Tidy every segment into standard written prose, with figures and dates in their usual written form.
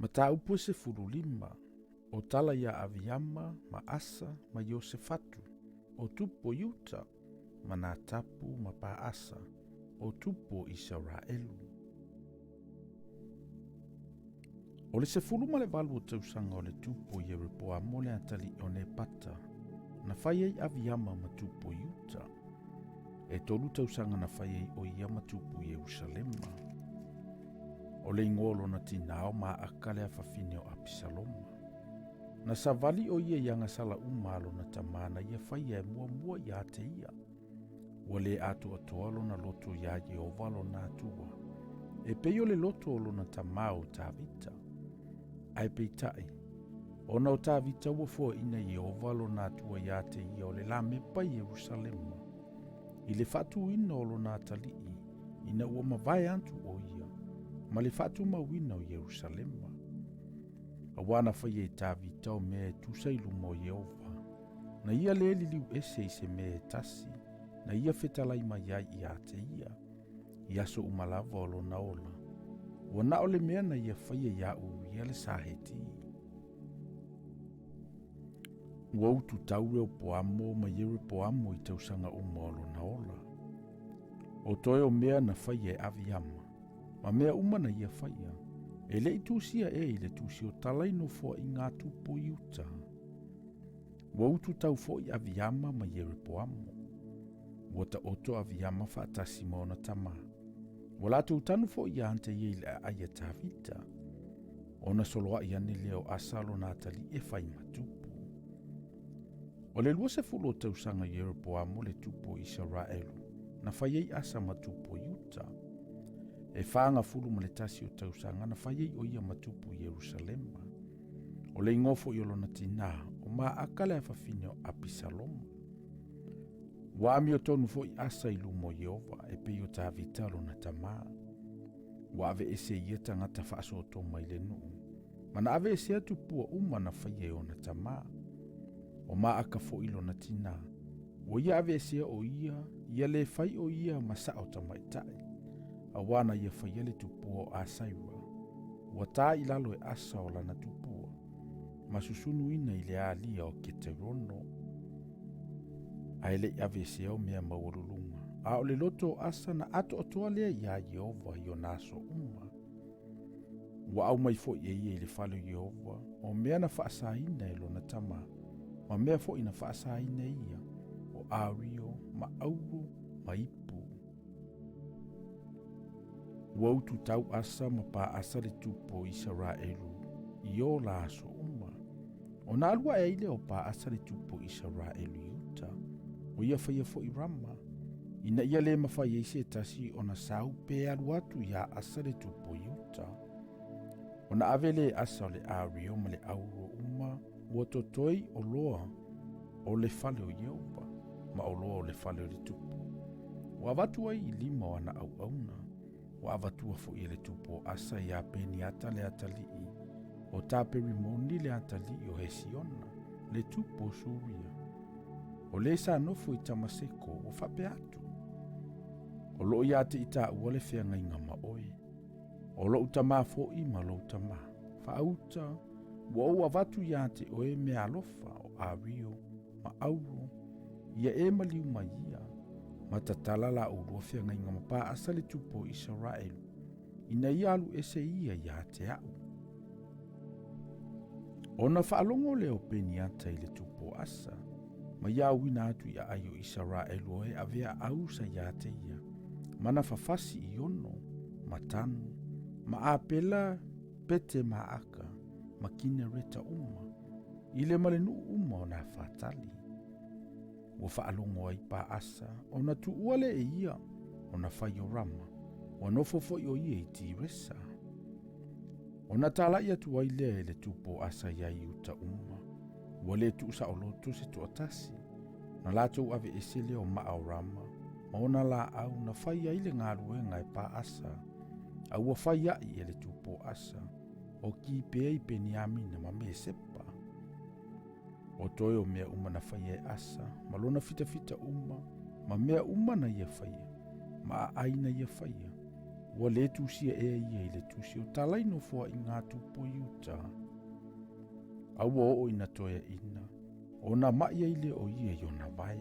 Mataupu e 15, o tala ia Aviama ma Asa ma Iosefatu, o tupu o Iuta, ma Natapu ma Paasa, o tupu o Isaraelu. O le 18 o tausaga o le tupu o Ieropoamo le atalii o Nepata, na fai ai Aviama ma tupu o Iuta. E 3 tausaga na fai ai o ia ma tupu i Ierusalema. O le igoa o lona tinā o Maaka le afafine o Apisaloma. Na savali o ia i agasala uma a lona tamā na ia faia e muamua ia te ia. Ua le atoatoa lona loto iā Ieova lona Atua, e pei o le loto o lona tamā o Tavita. Ae peitai, ona o Tavita ua foaina Ieova lona Atua iā te ia o le lamepa i Ierusalema, i le faatuina o lona atalii ina ua mavae atu o ia, ma le faatumauina o Ierusalema. Auā na faia e Tavita o mea e tusa i luma o Ieova, na ia lē liliu ese i se mea e tasi na ia fetalai mai ai iā te ia, i aso uma lava o lona ola. Ua na o le mea na ia faia iā Uria le Saheti. Ua utu tau Reopoamo ma Ieropoamo i tausaga uma o lona ola. O toe o mea na faia e Aviama, ma mea uma na ia faia, e le i tusia ea i le tusi o tala i nofoaiga a tupu i uta. Ua utu tau foi Aviama ma Ieropoamo. Ua taoto Aviama faatasi ma ona tamā. Ua latou tanu foi ia te ia i le aai a Tavita. Ona soloai ane lea o Asa lona atalii e fai ma tupu. O le 20 o tausaga Ieropoamo le tupu o Isaraelu, na fai ai Asa ma tupu o Iuta. E 41 o tausaga na fai ai o ia ma tupu i Ierusalema. O le igoa foi o lona tinā, o Maaka le afafine o Apisaloma. Ua amiotonu foi Asa i luma o Ieova e pei o Tavita lona tamā. Ua aveese ia tagata faasootoma i le nuu, ma na aveesea tupua uma na faia e ona tamā. O Maaka foi lona tinā, ua ia aveesea o ia, ia lē fai o ia ma sao tamaitai, auā na ia faia le tupua o Asaira. Ua tā i lalo e Asa o lana tupua, ma susunuina i le alia o Keterono. Ae le i aveesea o mea maualuluga, a o le loto o Asa na atoatoa lea iā Ieova i ona aso uma. Ua aumai foi e ia i le fale o Ieova o mea na faasaina e lona tamā, ma mea foi na faasaina e ia, o ario ma auro ma ipu. Ua utu tau Asa ma Paasa le tupu o Isaraelu i o la aso uma. Ona alu ae ai lea o Paasa le tupu o Isaraelu i uta, o ia faia foi Rama, ina ia lē mafai ai se tasi ona sau pe alu atu iā Asa le tupu o Iuta. Ona ave lea e Asa o le ario ma le auro uma ua totoe i oloa o le fale o Ieova ma oloa o le fale o le tupu. Ua avatu ai i lima o ana auauna, ua avatua foi e le tupu o Asa iā Peniata le atalii, o Taperimoni le atalii o Hesiona, le tupu o Suria. O lē sa nofo i Tamaseko ua faapea atu, O loo iā te i tāua le feagaiga ma oe, o lou tamā foi ma lou tamā. Faauta, ua ou avatu iā te oe meaalofa o ario ma auro, ia e maliu mai ia, ma tatala la oulua feagaiga ma Paasa le tupu o Isaraelu, ina ia alu ese ia iā te a'u. Ona faalogo lea o Peniata i le tupu o Asa, ma ia auina atu i aai o Isaraelu o e avea au sa iā te ia, ma na fafasi i ono, ma tanu, ma Apela Pete Maaka, ma Kinereta uma, i le ma le nuu uma o Nafatali. Ua faalogo ai Paasa, ona tuua lea e ia, ona fai o Rama, ua nofo foi o ia i Tiresa. Ona talai atu ai lea e le tupu o Asa iā Iuta uma, ua lē tuusaoloto se toatasi, na latou aveese lea o maa o Rama ma ona laau na fai ai le galuega e Paasa, a ua fai aʻi e le tupu o Asa, o Kipea i Peniamina ma Mesepa. O toe o mea uma na faia e Asa, ma lona fitafita uma, ma mea uma na ia faia, ma aai na ia faia. Ua lē tusia ea ia i le tusi o tala i nofoaʻiga a tupu o Iuta. A ua oo ina toeaʻina, ona maʻi ai lea o ia i ona vae.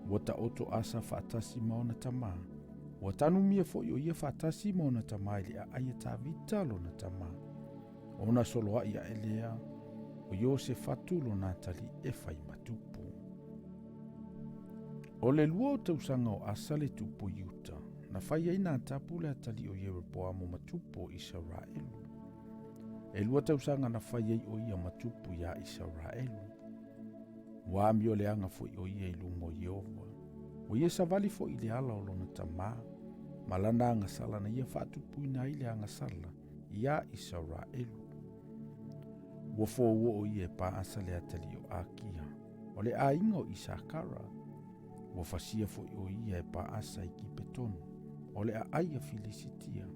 Ua taoto Asa faatasi ma ona tamā. Ua tanumia foi o ia faatasi ma ona tamā i le aai a Tavita lona tamā. Ona soloaʻi aʻe lea o Iosefatu lona atalii e fai ma tupu. O le lua o tausaga o Asa le tupu o Iuta, na fai ai Natapu le atalii o Ieropoamo ma tupu o Isaraelu. E lua tausaga na fai ai o ia ma tupu iā Isaraelu. Ua amioleaga foi o ia i luma o Ieova. Ua ia savali foi i le ala o lona tamā, ma lana agasala na ia faatupuina ai le agasala iā Isaraelu. Ua fouoo ia e Paasa le atalii o Akia, o le aiga o Isakara. Ua fasia foi o ia e Paasa i Kipetonu, o le aai a Filisitia.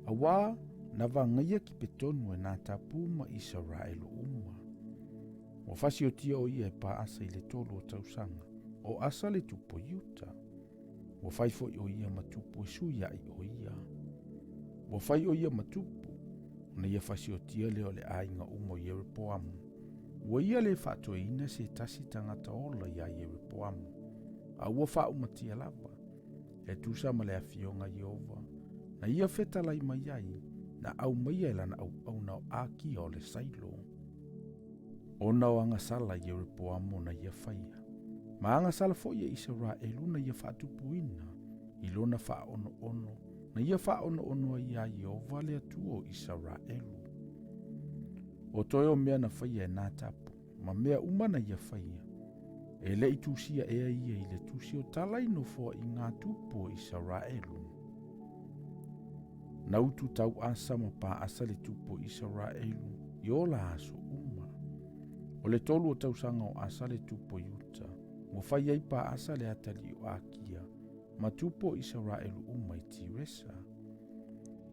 Auā na vagaia Kipetonu e Natapu ma Isaraelu uma. Ua fasiotia o ia e Paasa i le tolu o tausaga, o Asa le tupu o Iuta. Ua fai foi o ia ma tupu e sui ai o ia. Ua fai o ia ma tupu, ona ia fasiotia lea o le aiga uma o Ieropoamu. Ua ia lē faatoeina se tasi tagata ola iā Ieropoamu, a ua faaumatia lava, e tusa ma le afioga a Ieova, na ia fetalai mai ai, na aumaia e lana auauna o Akia o le Sailo. Ona o agasala a Ieropoamo na ia faia, ma agasala foi a Isaraelu na ia faatupuina i lona faaonoono, na ia faaonoono ai iā Ieova le Atua o Isaraelu. O toe o mea na faia e Natapu, ma mea uma na ia faia, e le i tusia ea ia i le tusi o tala i nofoaʻiga a tupu o Isaraelu. Na utu tau Asa ma Paasa le tupu o Isaraelu i o la aso uma. O le tolu o tausaga o Asa le tupu o Iuta, ua fai ai Paasa le atalii o Akia, ma tupu o Isaraelu uma i Tiresa.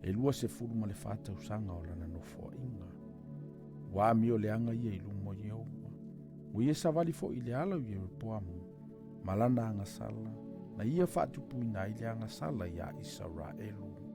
E 24 tausaga o lana nofoaʻiga. Ua amioleaga ia i luma o Ieova. Ua ia savali foi i le ala o Ieropoamu, ma lana agasala, na ia faatupuina ai le agasala iā Isaraelu.